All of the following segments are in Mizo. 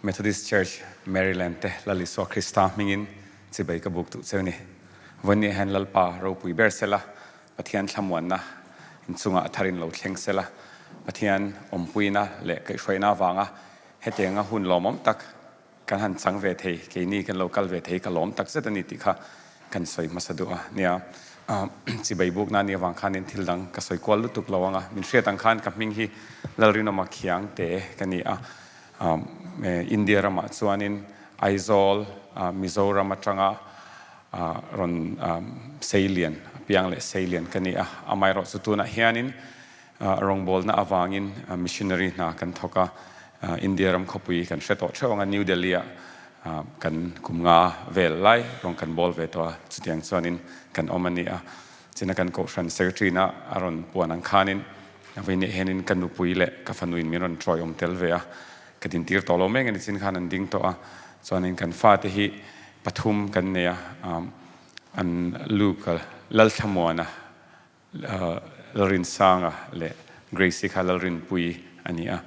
Methodist Church Maryland te Lal Isua Krista hmingin chibai ka buk duh cheu ni. Vawiin hian Lalpa ropui ber sela, Pathian thlamuanna inchungah a tharin lo thleng sela, Pathian awmpuina leh kaihhruaina avanga hetianga hun lawmawm tak kan han chang ve thei, keini kan lo kal ve thei ka lawm tak zet a ni tih kha kan sawi hmasa duh a nia. Chibai bukna nih avang khanin thil dang ka sawi kual lutuk lo ang a, min hriat ang khan ka hming hi Lalrinawma Khiangte ka ni a, India ramah chuanin Aizawl, Mizoram atanga rawn seilian, piang leh seilian ka ni a, amaherawhchu tunah hianin Rawngbawlna avangin missionary hna kan thawk a, India ram khawpui kan hre tawh theuh ang a, New Delhi ah kan kum nga vel lai rawng kan bawl ve tawh a, chutiang chuanin kan awm a ni a. China kan kohhran secretary na a rawn puan ang khanin vawiin hianin ka nupui leh ka fanuin min rawn tawiawm tel ve a, ka dintir tawh lo mek a ni, chin khan an ding tawh a, chuanin kan fate hi pathum kan nei a, an Luke Lalthlamuana Lalrinsanga leh Grace-i kha Lalrinpuii a ni a,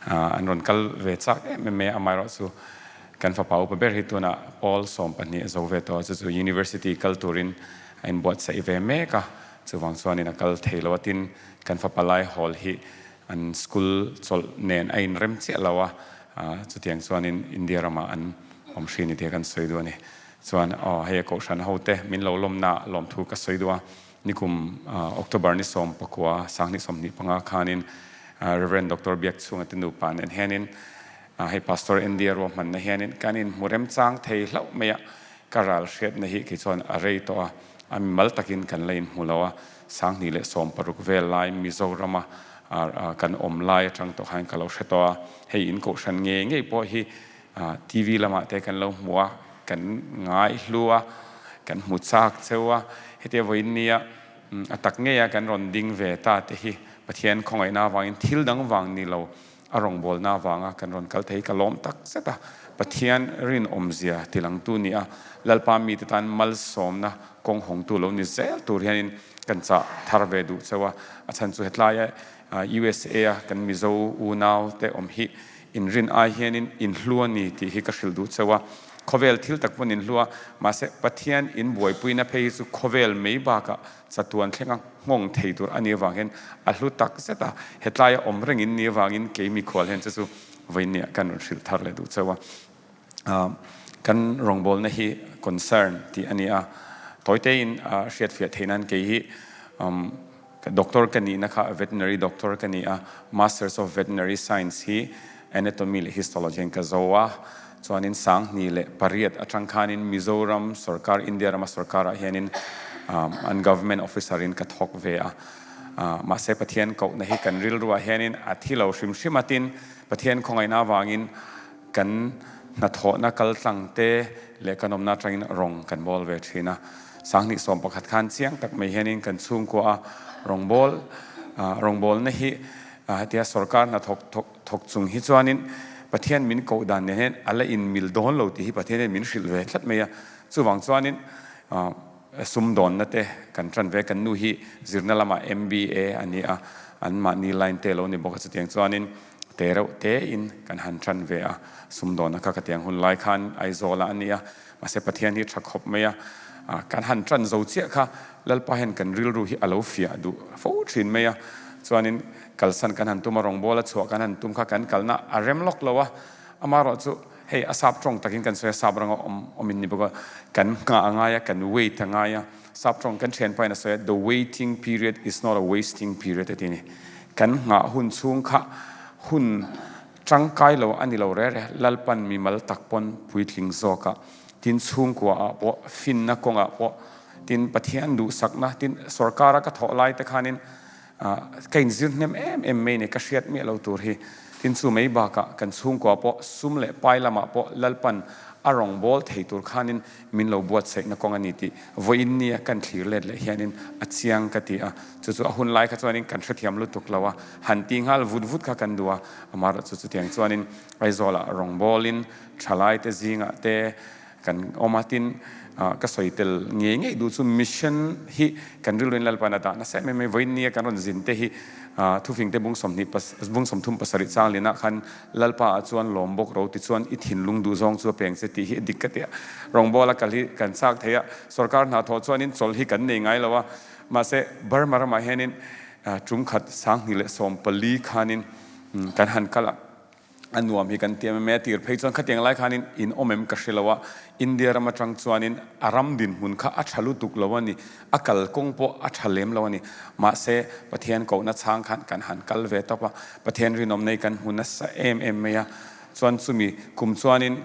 an rawn kal ve chak em em mai a, amaherawhchu kan fapa upa ber hi tunah Paul 12 a zo ve tawh a, chu chu University kal turin a inbuatsaih ve mek a, chuvang chuanin a kal thei lo a, tin kan fapa lai hawl hi an school chawlh nen a inrem chiah lo a, chutiang chuanin India ramah an awm hri ni tih kan sawi duh a ni. Chuan aw hei a kohhran ho te min lo lawmna lawmthu ka sawi duh a, nikum October ni 19 2025 khanin Rev. Doctor Biakchhunga te nupa nen hianin hei Pastor Andy-a ruahmanna hianin kan inhmu remchang thei hlauh mai a, ka ral hriatna hi kei chuan a rei tawh a, a mimal takin kan la inhmu lo a, 2016 vel lai Mizorama kan awm lai atang tawh khan ka lo hre tawh a, hei in kohhran ngei ngei pawh hi TV lamah te kan lo hmu a, kan ngai hlu a, kan hmu chak cheu a, hetia vawiin nia a tak ngeia kan rawn ding ve ta te hi Pathian khawngaihna avangin thil dang vang ni lo a rawngbawlna avanga kan rawn kal thei ka lawm tak zet a, Pathian rinawmzia tilangtu ni a, Lalpa mite tan malsawmna kawng hawngtu lo ni zel tur hianin kan chah thar ve duh cheu a, a chhan chu hetlaia USA a kan Mizo unau te awm hi inrin ai hianin inhlu a ni tih hi ka hrilh duh cheu a, khawvel thil tak pawn inhlu a, mahse Pathian in buaipuina phei hi chu khawvel mai bakah chatuan thlenga nghawng thei tur a nih avang hian a hlu tak zet a, hetlaia awm reng in nih avangin kei mikhual hian che chu vawiinniah kan rawn hrilh thar leh duh cheu a. Kan rawngbawlna hi concern tih a ni a, tawitein hriatfiah theih nan kei hi doctor ka nihna kha veterinary doctor ka ni a, Masters of Veterinary Science hi Anatomy leh Histology in ka zo a, chuanin 2008 atang khanin Mizoram sorkar, India rama sorkarah hianin an government officer in ka thawk ve a, mahse Pathian kohna hi kan rilruah hianin a thi lo hrim hrim a, tin Pathian khawngaihna avangin Kan hnathawhna kaltlang te leh kan awmna atangin rawng kan bawl ve thin a. 2011 khan chiang tak mai hianin kan chhungkua a rawngbâwl rawngbâwlna hi hetia sorkar hnathawk thawk chung hi chuanin Pathian min koh dan nen hian a la inmil dawn lo tih hi Pathian hian min hrilh ve tlat mai a. Chuvang chuanin sumdawnna te kan tan ve, kan nu hi zirna lamah MBA a ni a, anmahni line te lo ni bawk a, chutiang chuanin Te reuh te in kan han tan ve a, sumdawnna kha ka tiang hun lai khan Aizawl ah a ni a, mahse Pathian hi tha khawp mai a, kan han tan zo chiah kha Lalpa hian kan rilru hi a lo fiah duh fo thin mai a, chuanin kalsan kan han tum a, rawngbawla chhuah kan han tum kha kan kalna a rem lawk lo a, amaherawh chu hei a sap tawng takin kan sawi a, sap ranga awm awm in ni bawk a, kan nghah a ngai a, kan wait a ngai a, sap tawng kan thianpa in a sawi a, the waiting period is not a wasting period a ti a ni. Kan nghah hun chhung kha hun tangkai lo a ni lo reh reh, Lalpan mimal tak pawn puitling zawk a, tin chhungkua ah pawh, finna kawngah pawh, tin Pathian duhsakna, tin sorkara ka thawh lai te khanin ka inzir hnem em em mai ni, ka hriat miah lo tur hi. Tin chu mai bakah kan chhungkua pawh sum leh pai lamah pawh Lalpan a rawngbâwl thei tur khanin min lo buatsaihna kawng a ni tih vawiin nia kan thlir let leh hianin a chiang ka ti a, chu chu a hun lai kha chuanin kan hrethiam lutuk lo a, han ti nghal vut vut kha kan duh a, amaherawh chu chutiang chuanin Aizawlah rawngbawlin thalaite zingah te kan awm a, tin Ka sawi tel ngei ngei duh chu mission hi kan rilruin Lalpan a dah nasa em em mai. Vawiin nia kan rawn zin te hi thufing te bung sawmhnih bung 37 chang lianah khan Lalpa ah chuan lawm bawk ro tichuan i thinlung duh zawng chu a peng che tih hi a dik ka ti a. Rawngbawla kal hi kan chak thei a, sorkar hna thawh chuanin chawlh hi kan nei ngai lo a, mahse Burma ramah hianin tum khat 2014 khanin kan han kal a, a nuam hi kan ti em em mai a, tir phei chuan khatiang lai khanin in awm em ka hre lo a, India ram atang chuanin a ram dinhmun kha a tha lutuk lo a ni, a kal kawng pawh a tha lem lo a ni. Mahse, Pathian kohna chhang khan kan han kal ve tawp a, Pathian rinawm nei kan hmu nasa em em mai a. Chuan chumi kum chuanin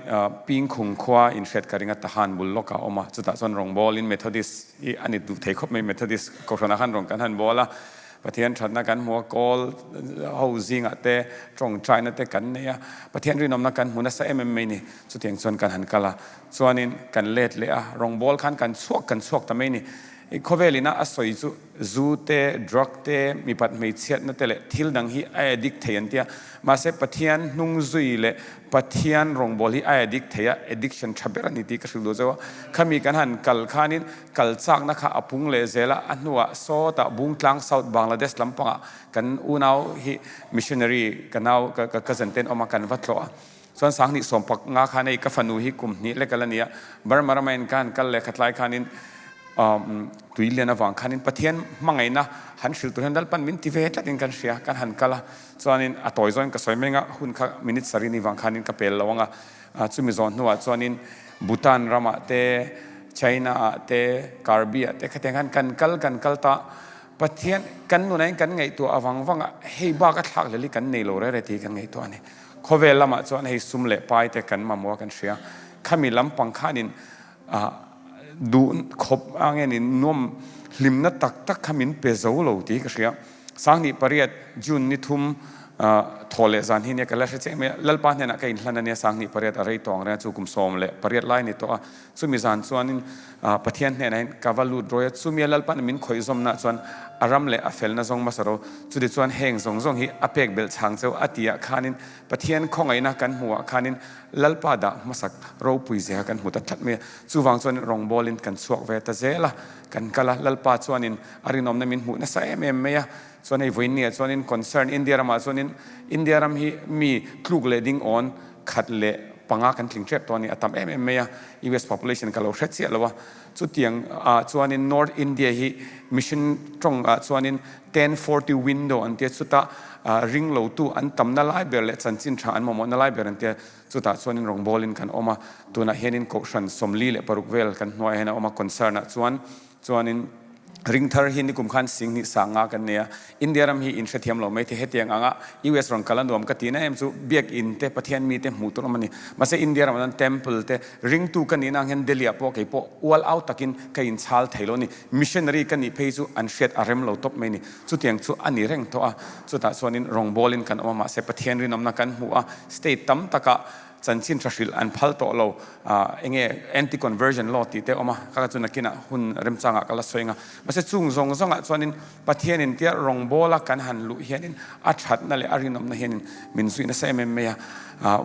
Pingkhung khua inhriat ka ring a, Tahan bul lawkah a awm a, chutah chuan rawngbawlin Methodist hi a ni duh thei khawp mai, Methodist kohhranah khan rawn kan han bawl a, Pathian thatna kan hmu a, kawl ho zingah te tawngtaina te kan nei a, Pathian rinawmna kan hmu nasa em em mai ni. Chutiang chuan kan han kal a, chuanin kan let leh a, rawngbâwl khan kan chhuak kan chhuak ta mai ni. I khawvel ina a sawi chu zu te, drug te, mipat hmeichhiatna te leh thil dang hi a addict thei an ti a. Mahse Pathian hnung zui leh Pathian rawngbâwl hi a addict thei a, addiction tha ber a ni tih ka hrilh duh zauh a. Khami kan han kal khanin kal chakna kha a pung leh zel a, a hnuah sawtah Bungtlang South Bangladesh lampangah kan unau hi missionary ka nau ka cousin ten awm a kan va tlawh a. Chuan 2015 khan hei ka fanu hi kum hnih lek a la ni a, Burma rama in ka han kal leh khatlai khanin tui lian avang khanin Pathian hmangaihna han hrilh tur hian Lalpan min ti ve tlatin kan hria, kan han kal a, chuanin a tawi zawngin ka sawi mai anga hun kha minute sarih ni vang khanin ka pel lo anga, chumi zawh hnuah chuanin Bhutan ramah te, China ah te, Karbi ah te khatiang khan kan kal kan kal ta, Pathian kan nunah hian kan ngaihtuah avang vanga hei bak a thlak hlel hi kan nei lo rere tih hi kan ngaihtuah a ni. Khawvel lamah chuan hei sum leh pai te kan mamawh a kan hria. Khami lampang khanin duh khawp a ngenin nuam hlimna tak tak kha min pe zo lo tih hi ka hria. 2008 June ni thum thaw leh zan hi nia ka la hre chiang mai a, Lalpa hnenah ka inhlan a nia 2008 a rei tawh ang reng a chu kum 18 lai a ni tawh a. Chumi zan chuanin Pathian hnenah hian ka va lut rawi a, chumia Lalpan min khawih zawmna chuan a ram leh a felna zawng hmasa ro, chuti chuan heng zawng zawng hi a pek belh chhang cheu a tih ah khanin Pathian khawngaihna kan hmuh ah khanin Lalpa dah hmasak ropui zia kan hmu ta tlat mai a. Chuvang chuan rawngbawlin kan chhuak ve ta zel a, kan kal a, Lalpa chuanin a rinawmna min hmuh nasa em em mai a. Chuan hei vawiin chuanin concern India ramah chuanin India ram hi mi tluk leh ding awn khat leh panga kan tling tep tawh a ni, a tam em em mai a, US population ka lo hre chiah lo a, chutiang ah chuanin North India hi mission tawng ah chuanin 1040 window an tia, chutah ring lo tu an tamna lai ber leh chanchin tha an mamawhna lai ber an tia, chutah chuanin rawngbawlin kan awm a, tunah hianin kohhran 46 vel kan hnuaiah hian a awm a, concern ah chuan Chuanin ringthar hi nikum khan 2000 sanga kan nei a, India ram hi in hrethiam lo mai thei hetiang anga US rawn kal a nuam ka ti na em chu biakinn te Pathian mi te hmuh tur awm a ni. Mahse India ramah chuan temple te ringtu ka nihna ang hian Delhi ah pawh kei pawh ual au takin ka inchhal thei lo a ni. Missionary ka nih phei chu an hriat a rem lo tawp mai a ni. Chutiang chu a ni reng tawh a, chutah chuanin rawngbawlin kan awm a mahse Pathian rinawmna kan hmu a, state tam takah Chanchin tha hrilh an phal tawh lo. Enge anti conversion law tih te a awm a, kha kha chu nakinah hun remchangah ka la sawi ang a. Mahse chung zawng zawngah chuanin Pathianin tia rawngbawla kan han luh hianin a thatna leh a rinawmna hianin min zui nasa em em mai a.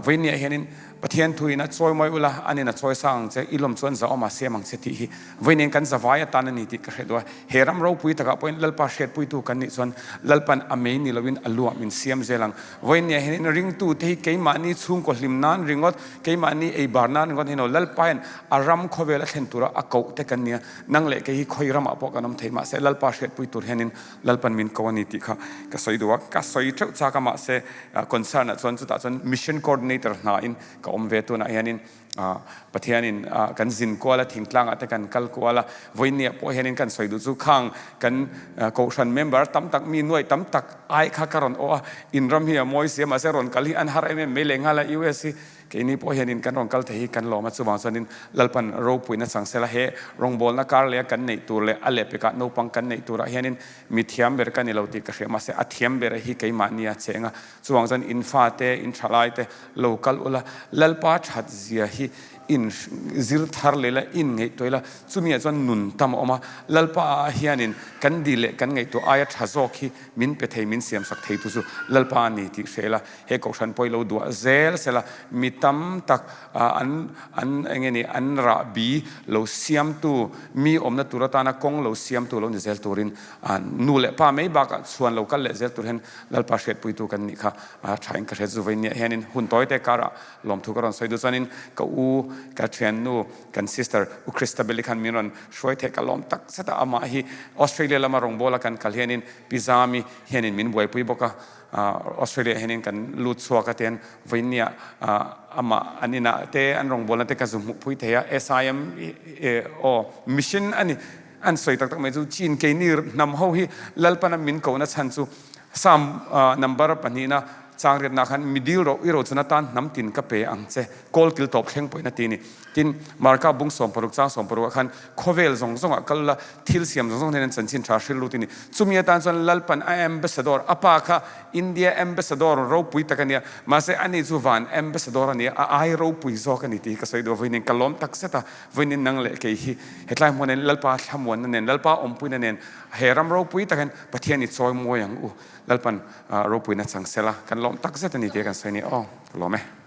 Vawinia hianin Pathian thuin a chawi mawi ula, anin a chawi sang ang che, i lawm chuan zahawm a siam ang che tih hi vawiin kan zavai atan a ni tih ka hre duh a. He ram ropui takah pawhin Lalpa hriatpuitu kan nih chuan Lalpan a mei ni loin a luah min siam zel ang. Vawinia hianin ringtute hi keimahni chhungkaw hlim nan ringawt, keimahni ei bar nan ringawt hino Lalpa hian a ram khawvel a thlen tura a koh te kan nia. Nang leh kei hi khawi ramah pawh kan awm thei mahse Lalpa hriatpui tur hianin Lalpan min ko a ni tih kha ka sawi duh a. Ka sawi teuh chak a mahse concern ah chuan chutah chuan mission coordinator hna in ka awm ve tunah hianin Pathianin kan zin kual a, thingtlangah te kan kal kual a, vawinia pawh hianin kan sawi duh chu khang kan kohhran member tam tak mi nuaih tam tak ai kha ka rawn awh a, in ram hi a mawi si a, mahse rawn kal hi an har em em mai leh nghal a, US hi keini pawh hianin kan rawn kal thei hi kan lawm a, chuvang chuanin Lalpan ropuina chang sela he rawngbawlna kar leh a kan neih tur leh a lehpekah naupang kan neih turah hianin mi thiam ber ka ni lo tih ka hria, mahse a thiam ber hi keimahni a cheng a, chuvang chuan in fate, in thalaite lo kal ula, Lalpa that zia hi In zir thar leh la, in ngaihtuah ila, chumi ah chuan nun tam a awm a, Lalpa ah hianin kan dil leh kan ngaihtuah aia tha zawk hi min pe thei, min siamsak thei tu chu Lalpa a ni tih hre ila, he kohhran pawh hi lo duah zel sela, mi tam tak an an eng nge ni an rahbi lo siamtu, mi awmna tur atana kawng lo siamtu lo ni zel turin nu leh pa mai bakah chhuan lo kal leh zel tur hian Lalpa hriatpuitu kan nih kha tha in ka hre chu vawinia hianin hun tawi te karah Lawmthu ka rawn sawi duh chuanin ka u, ka thiannu, kan sister U Christabel-i khan min rawn hruai theih ka lawm tak zet a, amah hi Australia lama rawngbawla kan kal hianin Pi Zami hianin min buaipui bawk a, Australia hianin kan lut chhuak a tian vawinia amah an inah te an rawngbawlna te ka zu hmuhpui thei a, SIM aw mission a ni an sawi tak tak mai chu chin keini hnam ho hi Lalpana min kohna chhan chu Psalm number pahnihna changriatna khan mi dil ro i rochun atan hnam tin ka pe ang che kawl kil tawp thleng pawhin a ti a ni. Tin, Marka bung 60 chang 60 ah khan khawvel zawng zawngah kal la thil siam zawng zawng hnen an chanchin tha hril lut a ni. Chumi atan chuan Lalpan a ambassador, a pa kha India ambassador ropui tak a nia, mahse ani chu van ambassador a nia, a ai ropui zawk a ni tih hi ka sawi duh a, vawiin ka lawm takzet a, vawiin nang leh kei hi hetlai hmuan hian Lalpa thlamuanna nen, Lalpa awmpuina nen he ram ropui tak hian Pathian i chawi mawi ang u, Lalpan ropuina chang sela kan lawm tak zet a ni tih kan sawi a ni. Aw, ka lawm e.